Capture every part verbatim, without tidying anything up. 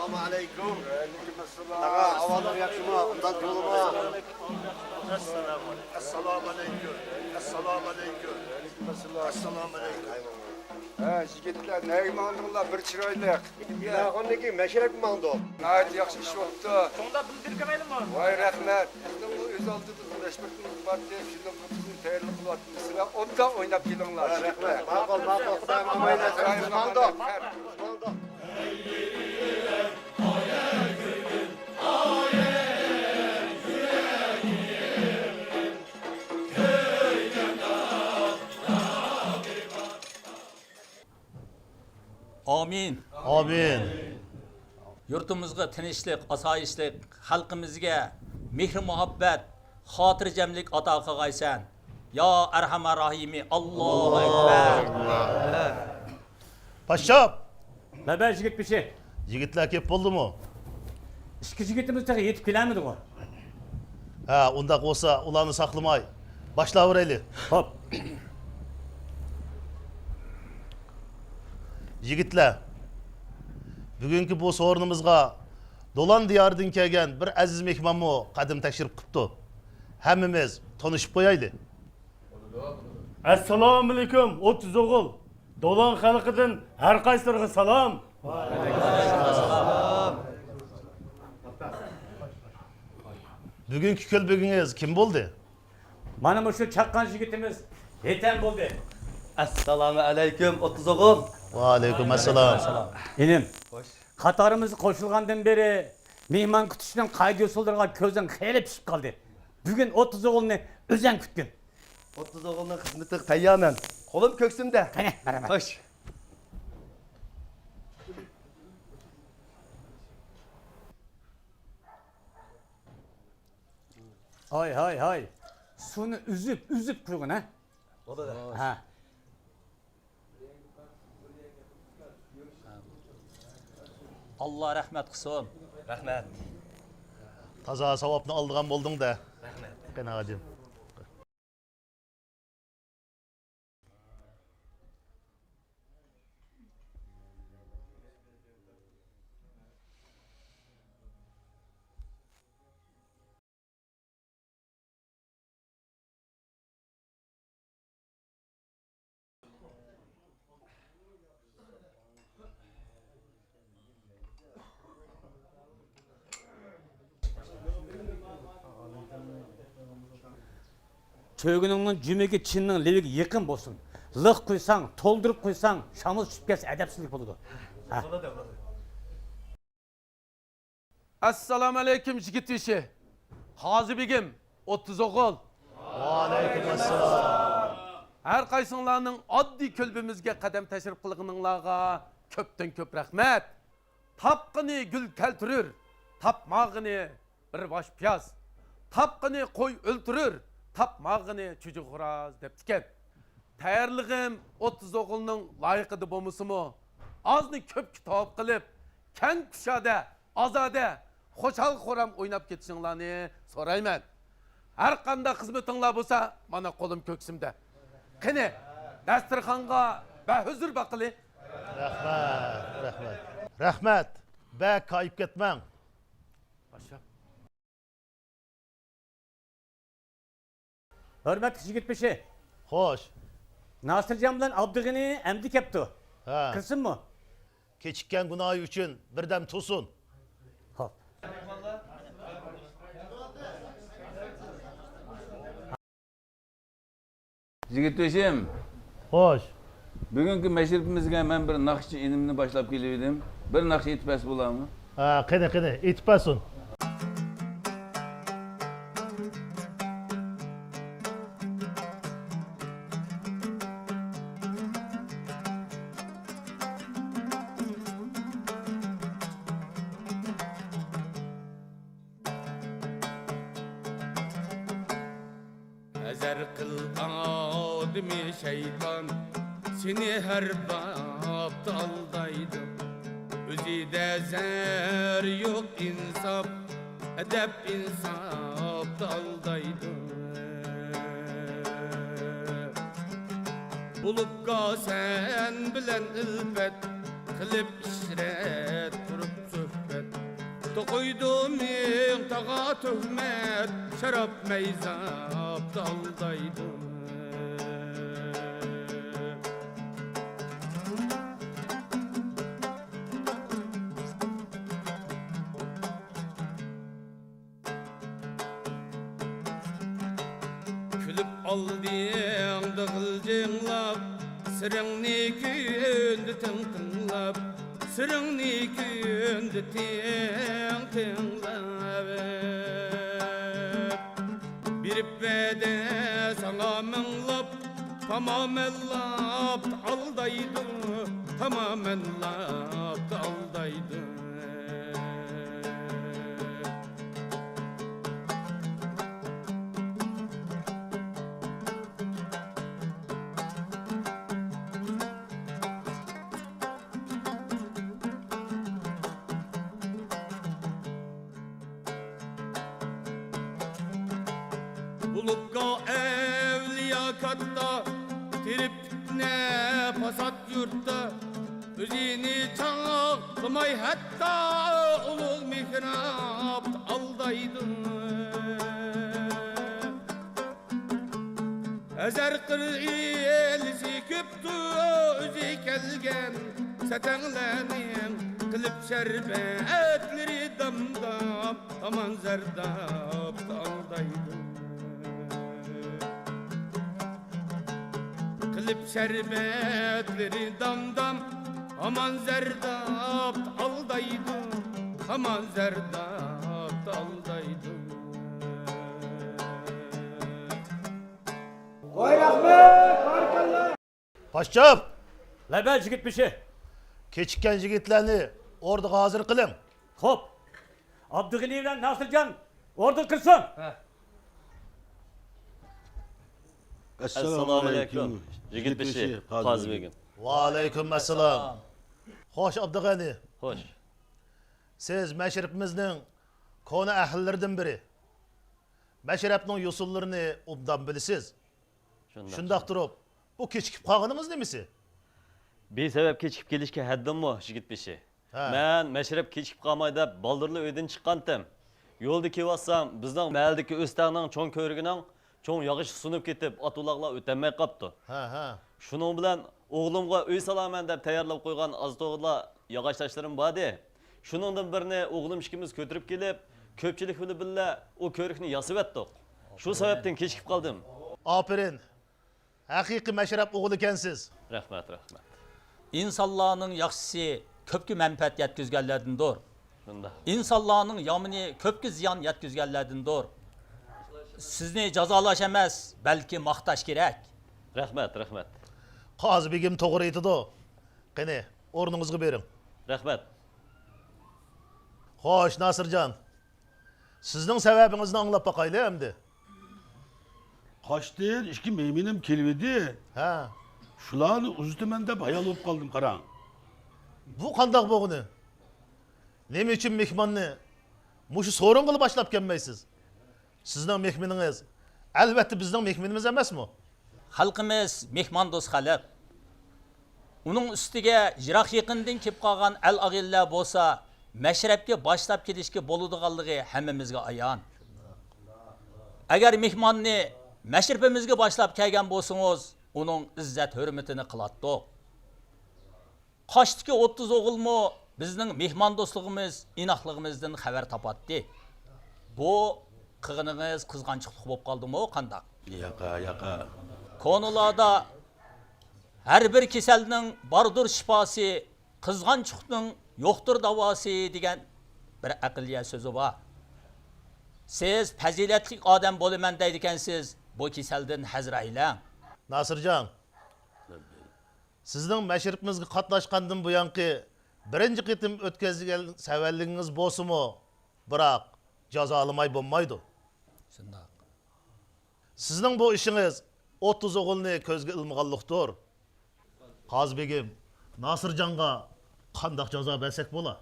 ئەسسالامۇ ئەلەيكۇم. ۋەئەلەيكۇم ئەسسالام. ئاغا، ئەھۋاللىرى ياخشىمۇ؟ ئۇنداق بولۇڭا. ئەسسالامۇ ئەلەيكۇم. ئەسسالامۇ ئەلەيكۇم. ئەسسالامۇ ئەلەيكۇم. ۋەئەلەيكۇم ئەسسالام. ئەسسالامۇ ئەلەيكۇم. ھە، يىگىتلەر، نەگە ماڭدىڭلار؟ بىر چىرايلىق. ماڭغاندىن كېيىن مەشرەپكە ماڭدۇق. ناھايىتى ياخشى ئىش بوپتۇ. شۇڭدا بىلدۈرۈپ كېلەيلىمۇ؟ ۋاي، رەھمەت. بىزنىڭ بۇ ئۆز ئالدىدا بىر مەشرەپىمىز بار دەپ، شۇنىڭغا بىزنى تەييارلىق قىلىۋاتىمىز. سىلەر ئوبدان ئويناپ كېلىڭلار. ۋاي، رەھمەت. ماقۇل، ماقۇل. خۇدايىم ئامان ئەيلەسۇن. بىز ماڭدۇق. بىز ماڭدۇق. ئامىن. ئامىن. يۇرتىمىزغا تىنچلىق، ئاسايىشلىق، خەلقىمىزگە مېھرى-مۇھەببەت، خاتىرجەملىك ئاتا قىلغايسەن. يا ئەرھەمەر راھىمى، ئاللاھۇ ئەكبەر. پاششاپ! لەببەي، يىگىت بېشى. يىگىتلەر كېلىپ بولدىمۇ؟ ئىككى يىگىتىمىز تېخى يېتىپ كېلەلمىدىغۇ؟ ھە، ئۇنداق بولسا، ئۇلارنى ساقلىماي، باشلاۋېرەيلى. خوپ. يىگىتلەر، بۈگۈنكى بۇ سورۇنىمىزغا دولان دىيارىدىن كەلگەن بىر ئەزىز مېھمانمۇ قەدەم تەشرىپ قىپتۇ. ھەممىمىز تونۇشۇپ قويايلى. ئەسسالامۇئەلەيكۇم، ئوتتۇز ئوغۇل. دولان خەلقىدىن ھەر قايسىلىرىغا سالام. بۈگۈنكى كۈلبىگىڭىز كىم بولدى؟ مانا مۇشۇ چاققان يىگىتىمىز ھېتەم بولدى. ئەسسالامۇئەلەيكۇم، ئوتتۇز ئوغۇل. ۋەئەلەيكۇم ئەسسالام. ئىنىم، خوش. قاتارىمىزغا قوشۇلغاندىن بېرى مېھمان كۈتۈشنىڭ قائىدە-ئۇسۇللىرىغا كۆزۈڭ خېلى پىشىپ قالدى. بۈگۈن ئوتتۇز ئوغۇلنى ئۆزۈڭ كۈتكىن. ئوتتۇز ئوغۇلنىڭ خىزمىتىگە تەييارمەن. قولۇم كۆكسۈمدە. قېنى، بېرىمەن. خوش. ھاي، ھاي، ھاي. سۇنى ئۈزۈپ، ئۈزۈپ قۇيغىن، ھە؟ بولىدۇ. ھە. ئاللا رەھمەت قىلسۇن. رەھمەت. تازا ساۋابنى ئالىدىغان بولدۇڭ-دە. رەھمەت. قېنى، ھاجىم. چۆگۈنۈڭنىڭ جۈمۈكى چىنىنىڭ لېۋىگە يېقىن بولسۇن. لىق قۇيساڭ، تولدۇرۇپ قۇيساڭ، شامىلى چۈشۈپ كەتسە ئەدەپسىزلىك بولىدۇ. ھە. ئەسسالامۇئەلەيكۇم، يىگىت بېشى. قازى بېگىم، ئوتتۇز ئوغۇل. ۋەئەلەيكۇم ئەسسالام. ھەر قايسىڭلارنىڭ ئاددىي كۆلبىمىزگە قەدەم تەشرىپ قىلغىنىڭلارغا كۆپتىن كۆپ رەھمەت. تاپقىنى گۈل كەلتۈرۈر، تاپمىغىنى بىر باش پىياز. تاپقىنى قوي ئۆلتۈرۈر، تاپمىغىنى چۈجە خوراز دەپتىكەن. تەييارلىقىم ئوتتۇز ئوغۇلنىڭ لايىقىدا بولمىسىمۇ، ئازنى كۆپكە تاۋاپ قىلىپ، كەڭ كۇشادە، ئازادە، خۇشال-خۇرام ئويناپ كېتىشىڭلارنى سورايمەن. ھەر قانداق خىزمىتىڭلار بولسا، مانا قولۇم كۆكسۈمدە. قېنى، دەستىرخانغا بەھۇزۇر باقىلى. رەھمەت، رەھمەت. رەھمەت. بەك كايىپ كەتمەڭ. باشلاپ. ھۆرمەتلىك يىگىت بېشى. خوش. ناسىرجان بىلەن ئابدۇغېنى ئەمدى كەپتۇ. ھە. كىرسۇنمۇ؟ كېچىككەن گۇناھى ئۈچۈن بىردەم تۇرسۇن. خوپ. يىگىت بېشىم. خوش. بۈگۈنكى مەشرىپىمىزگە مەن بىر ناخشىچى ئىنىمنى باشلاپ كېلىۋىدىم. بىر ناخشا ئېيتىپ بەرسە بولامۇ؟ ھە، قېنى، قېنى، ئېيتىپ بەرسۇن. ھەزەر قىل ئادىمى شەيتان، سېنى ھەر بابتا ئالدايدۇ. ئۆزىدە زەر يوق ئىنساپ، ئەدەپ ئىنساپتا ئالدايدۇ. بولۇپكا سەن بىلەن ئۈلپەت، قىلىپ ئىشرەت تۇرۇپ سۆھبەت. توقۇيدۇ مىڭ تاغا تۆھمەت، شاراب مەيزاپتا ئالدايدۇ. كۈلۈپ ئالدىڭدا غىلجىڭلاپ، سىرىڭنى كۈندە تىڭ تىڭلاپ، سىرىڭنى كۈندە تىڭ تىڭلاپ. بېرىپ ۋەدە ساڭا مىڭلاپ، تامامەنلاپ ئالدايدۇ، تامامەنلاپ ئالدايدۇ. بولۇپلا ئەۋلىيا كاتتا، تىرىپ پىتنە پاسات يۇرتتا، ئۆزىنى چاغلىماي ھەتتا، ئۇلۇغ مېھراب ئالدايدۇ. ھەزەر قىر ئىلىسى كۆپتۇ، ئۆزى كەلگەن سەتەڭلەرنىڭ، قىلىپ شەربەتلىرى دام-دام، ھامان زەرداب ئالدايدۇ. قىلىپ شەربەتلىرى دام-دام، ھامان زەرداب ئالدايدۇ، ھامان زەرداب ئالدايدۇ. ۋاي رەھمەت، بارىكاللا. پاشچاپ! لەببەي، يىگىت بېشى. كېچىككەن يىگىتلەرنى ئوردىغا ھازىر قىلىڭ. خوپ. ئابدۇغېنى بىلەن ناسىرجان ئوردىغا كىرسۇن. ھە. ئەسسالامۇ ئەلەيكۇم، يىگىت بېشى، قازى بېگىم. ۋەئەلەيكۇم ئەسسالام. خوش، ئابدۇغېنى. خوش. سىز مەشرىپىمىزنىڭ كونا ئەھلىلىرىدىن بىرى. مەشرەپنىڭ يوسۇنلىرىنى ئوبدان بىلىسىز. شۇنداق. شۇنداق تۇرۇپ، بۇ كېچىكىپ قالغىنىڭىز نېمىسى؟ بىسەۋەب كېچىكىپ كېلىشكە ھەددىممۇ، يىگىت بېشى؟ ھە. مەن مەشرەپ كېچىكىپ قالماي دەپ، بالدۇرلا ئۆيدىن چىققانتىم. يولدا كېلىۋاتسام، بىزنىڭ مەھەللىدىكى ئۆستەڭنىڭ چوڭ كۆۋرۈكىنىڭ چوڭ ياغىچى سۇنۇپ كېتىپ، ئات-ئۇلاغلار ئۆتەلمەي قاپتۇ. ھە، ھە. شۇنىڭ بىلەن ئوغلۇمغا ئۆي سالارمەن دەپ تەييارلاپ قويغان ئاز-توغىلا ياغاچ تاشلىرىم باردى. شۇنىڭدىن بىرنى ئوغلۇم ئىككىمىز كۆتۈرۈپ كېلىپ، كۆپچىلىك بىلەن بىللە ئۇ كۆۋرۈكنى ياسىۋەتتۇق. شۇ سەۋەبتىن كېچىكىپ قالدىم. ئاپىرىن! ھەقىقىي مەشرەپ ئوغلى ئىكەنسىز. رەھمەت، رەھمەت. ئىنسانلارنىڭ ياخشىسى كۆپكە مەنپەئەت يەتكۈزگەنلەردىندۇر. شۇنداق. ئىنسانلارنىڭ يامىنى كۆپكە زىيان يەتكۈزگەنلەردىندۇر. سىزنى جازالاش ئەمەس، بەلكى ماختاش كېرەك. رەھمەت، رەھمەت. قازى بېگىم توغرا ئېيتىدۇ. قېنى، ئورنىڭىزغا بېرىڭ. رەھمەت. خوش، ناسىرجان. سىزنىڭ سەۋەبىڭىزنى ئاڭلاپ باقايلى ئەمدى. قاشتىن ئىككى مېھمىنىم كېلىۋىدى. ھە. شۇلارنى ئۇزىتىمەن دەپ ھايال بولۇپ قالدىم، قاراڭ. بۇ قانداق بولغىنى؟ نېمە ئۈچۈن مېھماننى مۇشۇ سورۇنغىلا باشلاپ كەلمەيسىز؟ سىزنىڭ مېھمىنىڭىز، ئەلۋەتتە، بىزنىڭ مېھمىنىمىز ئەمەسمۇ؟ خەلقىمىز مېھماندوست خەلق. ئۇنىڭ ئۈستىگە يىراق-يېقىندىن كېلىپ قالغان ئەل-ئاغىنىلەر بولسا مەشرەپكە باشلاپ كېلىشكە بولىدىغانلىقى ھەممىمىزگە ئايان. ئەگەر مېھماننى مەشرىپىمىزگە باشلاپ كەلگەن بولسىڭىز، ئۇنىڭ ئىززەت-ھۆرمىتىنى قىلاتتۇق. قاشتىكى ئوتتۇز ئوغۇلمۇ بىزنىڭ مېھماندوستلۇقىمىز، ئىناقلىقىمىزدىن خەۋەر تاپاتتى. بۇ قىلغىنىڭىز قىزغانچۇقلۇق بولۇپ قالدىمۇ، قانداق؟ ياقا، ياقا. كونىلاردا ھەر بىر كېسەلنىڭ باردۇر شىپاسى، قىزغانچۇقنىڭ يوقتۇر داۋاسى دېگەن بىر ئەقلىيە سۆزى بار. سىز پەزىلەتلىك ئادەم بولىمەن دەيدىكەنسىز، بۇ كېسەلدىن ھەزىر ئەيلەڭ. ناسىرجان، سىزنىڭ مەشرىپىمىزگە قاتناشقاندىن بۇيانقى بىرىنچى قېتىم ئۆتكۈزگەن سەۋەنلىكىڭىز بولسىمۇ، بىراق جازالىماي بولمايدۇ. شۇنداق. سىزنىڭ بۇ ئىشىڭىز ئوتتۇز ئوغۇلنى كۆزگە ئىلمىغانلىقتۇر. قازى بېگىم، ناسىرجانغا قانداق جازا بەرسەك بولا؟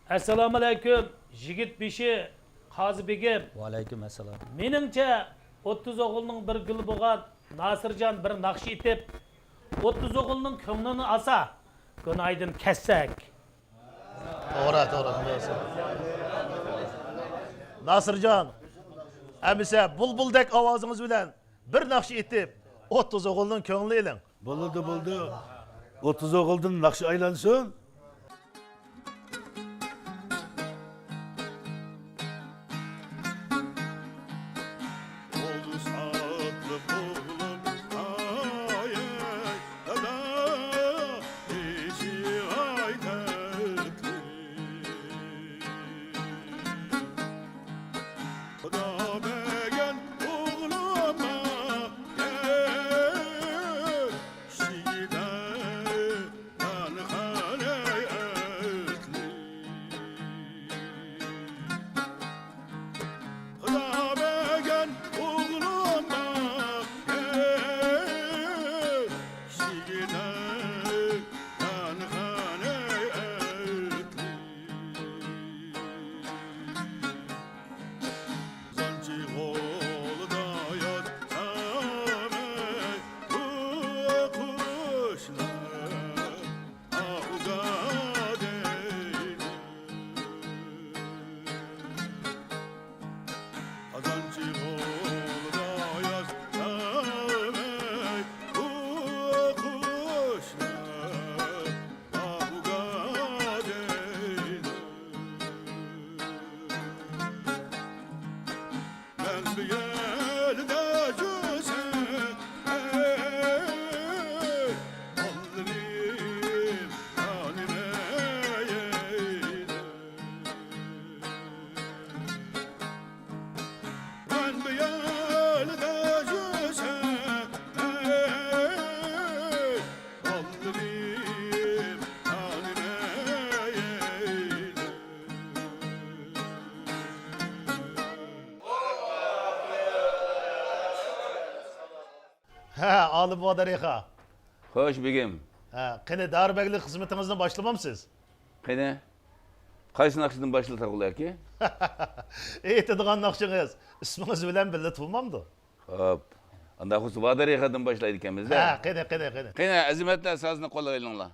ئەسسالامۇئەلەيكۇم، يىگىت بېشى، قازى بېگىم. ۋەئەلەيكۇم ئەسسالام. مېنىڭچە، ئوتتۇز ئوغۇلنىڭ بىر گۈلى بولغان ناسىرجان بىر ناخشا ئېيتىپ، ئوتتۇز ئوغۇلنىڭ كۆڭلىنى ئالسا، گۇناھىدىن كەچسەك. توغرا، توغرا. ناسىرجان، ئەمىسە بۇلبۇلدەك ئاۋازىڭىز بىلەن بىر ناخشا ئېيتىپ، ئوتتۇز ئوغۇلنىڭ كۆڭلىنى ئېلىڭ. بولىدۇ، بولىدۇ. ئوتتۇز ئوغۇلدىن ناخشا ئايلانسۇن. خۇدا بەرگەن ئوغلۇما يەشىگىدە دانخانەي ئەتلى. خۇدا بەرگەن ئوغلۇما يەشىگىدە دانخانەي ئەتلى. زانچى قولىدا ياتسام ئەي، بۇ قۇشلار ئاۋۇ دەيدۇ. زانچى قولىدا ياتسام ئەي، بۇ قۇشلار ئاۋۇ دەيدۇ. مەن بۇ يەردە يۈرسەم، ئەي، بالىلىرىم خانىمەي. مەن بۇ يەردە يۈرسەم، ئەي، بالىلىرىم خانىمەي. ھە، ئالىم بۇغدارىخا. خوش، بېگىم. ھە، قېنى، داربەگلىك خىزمىتىڭىزنى باشلىمامسىز؟ قېنى، قايسى ناخشىدىن باشلىساق بولاركى؟ ئېيتىدىغان ناخشىڭىز، ئىسمىڭىز بىلەن بىللە تۇرمامدۇ؟ خوپ. ئانداق بولسا، بۇغدارىخادىن باشلايدىكەنمىز-دە. ھە، قېنى، قېنى، قېنى. قېنى، ئەزىمەتلەر سازنى قولغا ئېلىڭلار.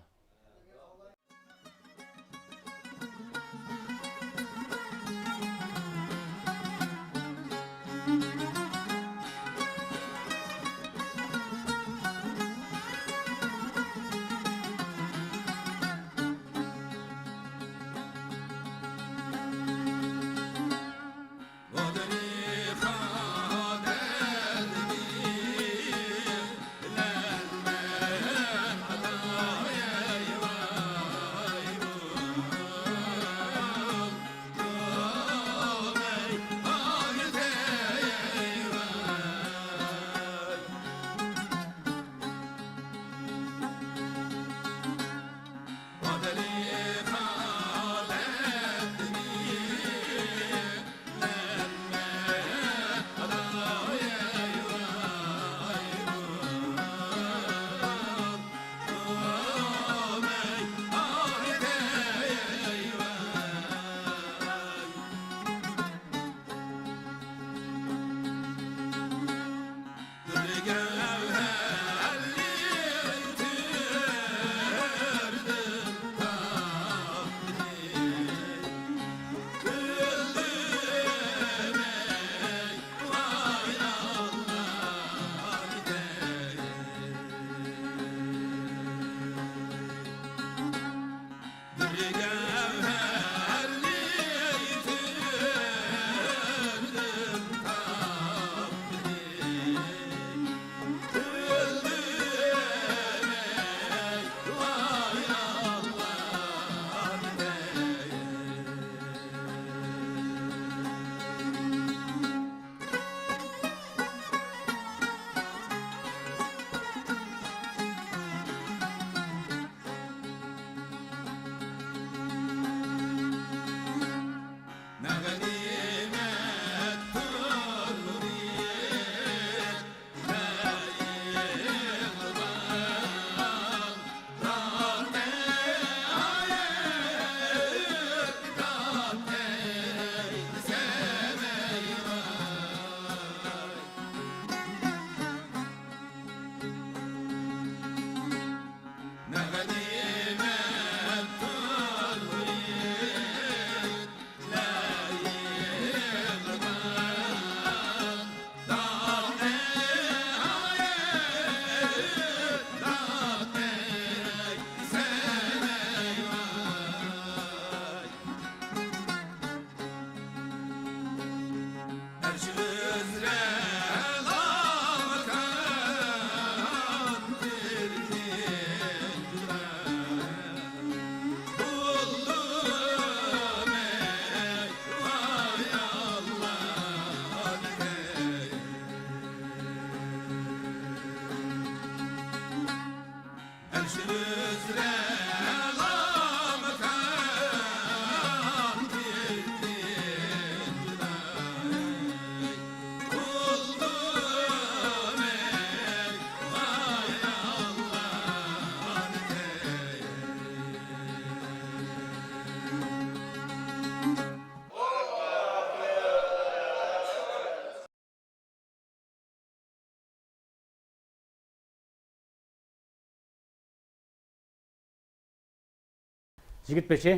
يىگىت بېشى.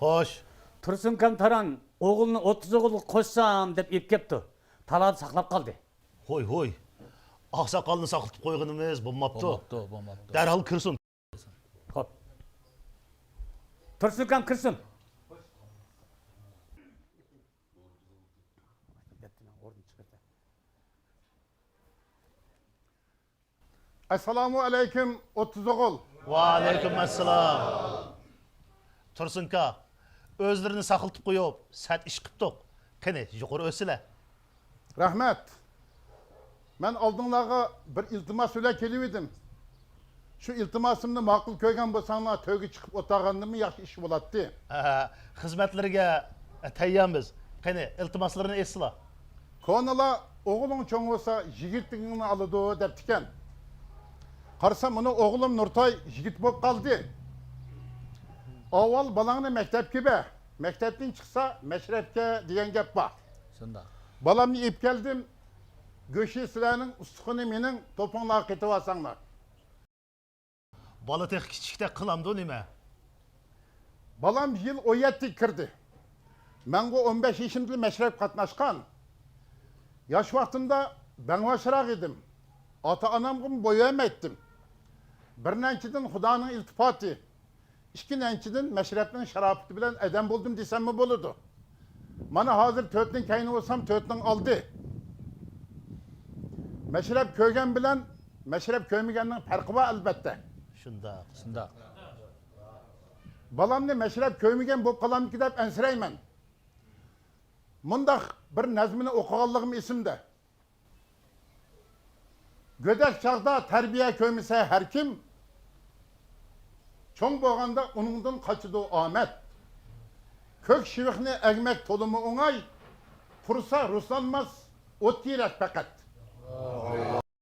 خوش. تۇرسۇنكام تاران ئوغلىنى ئوتتۇز ئوغۇلغا قوشسام دەپ ئېلىپ كەپتۇ. تالادا ساقلاپ قالدى. ھوي، ھوي. ئاقساقالنى ساقلىتىپ قويغىنىمىز بولماپتۇ. بولماپتۇ، بولماپتۇ. دەرھال كىرسۇن. خوپ. تۇرسۇنكام كىرسۇن. ئەسسالامۇ ئەلەيكۇم، ئوتتۇز ئوغۇل. ۋەئەلەيكۇم ئەسسالام. تۇرسۇنكا، ئۆزلىرىنى ساقلىتىپ قويۇپ، سەت ئىش قىپتۇق. قېنى، يۇقىرى ئۆتسىلە. رەھمەت. مەن ئالدىڭلارغا بىر ئىلتىماس بىلەن كېلىۋىدىم. شۇ ئىلتىماسىمنى ماقۇل كۆرگەن بولساڭلار، تۆرگە چىقىپ ئولتۇرغاندىمۇ ياخشى ئىش بولاتتى. ھە، خىزمەتلىرىگە تەييارمىز. قېنى، ئىلتىماسلىرىنى ئېيتسىلا. كونىلار، «ئوغلۇڭ چوڭ بولسا، يىگىتلىكىڭنى ئالىدۇ» دەپتىكەن. قارىسام، مانا ئوغلۇم نۇرتاي يىگىت بولۇپ قالدى. «ئاۋۋال بالاڭنى مەكتەپكە بەر، مەكتەپتىن چىقسا، مەشرەپكە» دېگەن گەپ بار. شۇنداق. بالامنى ئېلىپ كەلدىم. گۆشى سىلەرنىڭ، ئۇستىخىنى مېنىڭ، توپۇڭلارغا قېتىۋالساڭلار. بالا تېخى كىچىكتەك قىلامدۇ نېمە؟ بالام يىل ئون يەتتىگە كىردى. مەنغۇ ئون بەش يېشىمدىلا مەشرەپكە قاتناشقان. ياش ۋاقتىمدا بەڭباشراق ئىدىم. ئاتا-ئانامغىمۇ بوي بەرمەيتتىم. بىرىنچىدىن، خۇدانىڭ ئىلتىپاتى. ئىككىنچىدىن، مەشرەپنىڭ شاراپىتى بىلەن ئادەم بولدۇم دېسەممۇ بولىدۇ. مانا ھازىر تۆتنىڭ كەينى بولسام، تۆتنىڭ ئالدى. مەشرەپ كۆرگەن بىلەن مەشرەپ كۆرمىگەننىڭ پەرقى بار، ئەلۋەتتە. شۇنداق. شۇنداق. بالامنى مەشرەپ كۆرمىگەن بولۇپ قالامدىكى دەپ ئەنسىرەيمەن. مۇنداق بىر نەزمىنى ئوقۇغانلىقىم ئېسىمدە. گۆدەك چاغدا تەربىيە كۆرمىسە ھەر كىم، چوڭ بولغاندا ئۇنىڭدىن قاچىدۇ ئامەت. كۆك شىۋىقنى ئەگمەك تولىمۇ ئوڭاي، قۇرسا رۇسلانماس ئوت تېرەك پەقەت.